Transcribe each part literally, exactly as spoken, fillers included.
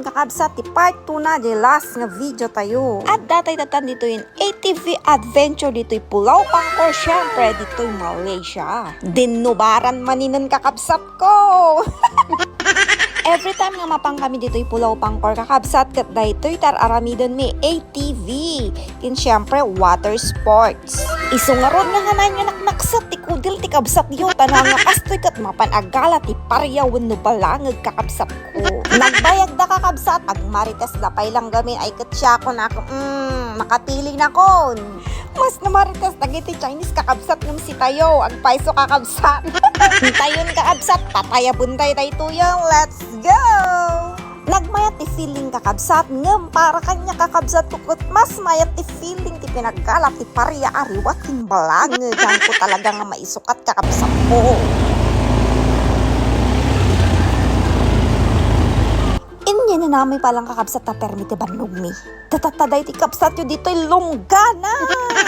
Kakabsat, ti part two na, di last nga video tayo. Adda tay daytan ditoy in A T V adventure ditoy Pulau Pangkor, syempre, ditoy Malaysia. Dinnubaran maninen, kakabsat ko. Every time nga mapan kami ditoy Pulau Pangkor, kakabsat, ket daytoy tar-aramiden mi A T V. Ken syempre, water sports. Isu ngarud nga hanay nga naknakset ti kudil ti kabsatyo, ta no nga kastoy ket mapan a gala ti paria wenno balangeg, kakabsat ko. Nagbayagda, kakabsat, agmaritesda pay lang gamin, ay ket siakon ako, mm, makapili nakon. Mas namarites dagiti Chinese, kakabsat, ngem sitayo, agpayso, kakabsat. Intayon, kakabsat, patayaben tayo daytoyen. Let's go! Nagmayat ti feeling, kakabsat, ngem para kaniak, kakabsat ko, ket mas mayat ti feeling ti pinaggala ti paria a riwat ken balangeg. Dianko talaga nga maisukat, kakabsat ko. Inyana nami pay lang, kakabsat, ta permi ti bannogmi. Tatatta daytoy kabsatyo ditoy lunggana.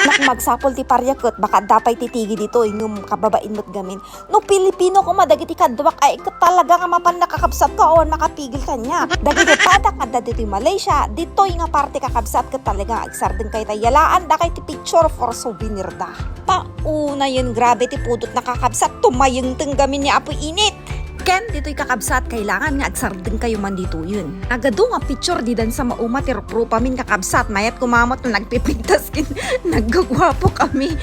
Nak, magsapul ti paria ket baka adda pay ti tigi ditoy, ngem kababain met gamin. No Pilipino koma dagiti kaduak ay ket talaga nga mapan, kakabsat ko, awan makapigil kaniak. Dagiti padak nga adda ditoy Malaysia, ditoy nga parte, kakabsat, ket talaga nga agsardeng kayo ta yalaan dagiti picture for souvenir da. Paunayen, grabe ti pudotna, kakabsat, tumayengteng gamin ni Apo Init. Ken ditoy, kakabsat, kailangan nga agsardeng kayo man ditoyen. Agadu nga picture didan sa mauma ti ruprupamin, kakabsat, mayat koma met no nagpipintas ken nagguguapo kami.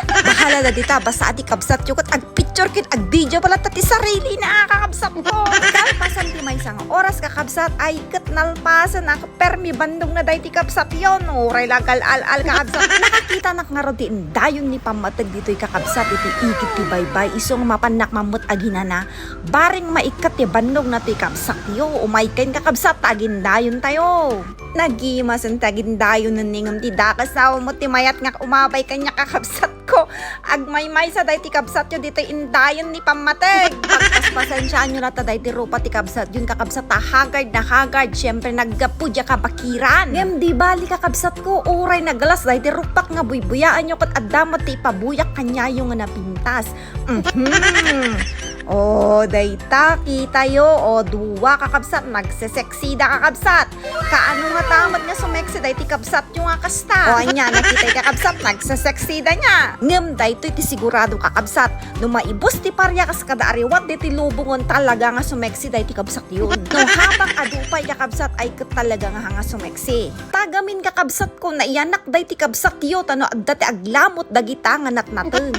Bahala la dita, basta a ti kabsatyo ket agpicture ken agvideo pay latta ti sarilina, kakabsat ko. Kalpasan ti maysa nga oras, kakabsat, ay ket nalpasen a permi bandongna daytoy kabsatyo. Uray la agal-al-al, kakabsat. Nakakitanak ngarud ti indayon ni pammateg ditoy, kakabsat, iti igid ti baybay. Isu nga mapannak man met aginana. Bareng maikkat ti bannogna ti kabsatyo. Umay ken, kakabsat, ta agindayon tayo. Nagimasen ti agindayonen ni, ngem ti dakes awan met ti mayat nga umabay kaniak, kakabsat ko. Agmaymaysa daytoy kabsatyo ditoy indayon ni pammateg. Pagpaspasensiaanyo latta daytoy rupa ti kabsatyon, kakabsat, ta haggard na haggard. Syempre, naggapu diay kabakiran. Ngem di bali, kakabsat ko, uray nagalas daytoy ruppak nga buybuyaanyo ket adda met ti ipabuyak kaniayo nga napintas. Mhm. O, dayta, kitayo. O, dua, kakabsat, nagseseksida, kakabsat. Kaano ngata met nga sumeksi daytoy kabsatyo nga kasta? O, ania, nakitay, kakabsat, nagseseksida nia. Ngem daytoy ti sigurado, kakabsat, no maibus ti paria kas kada ariwat ditoy lubongen, talaga nga sumeksi daytoy kabsatyon. No habang adu pay, kakabsat, ay ket talaga nga hanga sumeksi. Ta gamin, kakabsat ko, naiyanak daytoy kabsatyo, ta no adda ti aglamut dagita nga natnateng.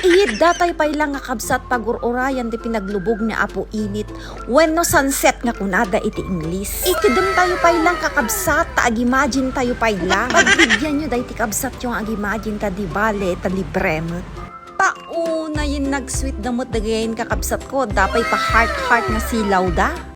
Iyidda tay pay lang, kakabsat, pagur-urayan ti pinaglubog ni Apo Init wenno sunset nga kunada iti Ingles. Ikedem tayo pay lang, kakabsat, ta ag-imagine tayo pay lang. Pagbidianyo daytoy kabsatyo nga ag-imagine ta di bale ta libre met. Paunayen, nagsweet da met dagayen, kakabsat ko, adda pay pa-heart-heart nga silawda.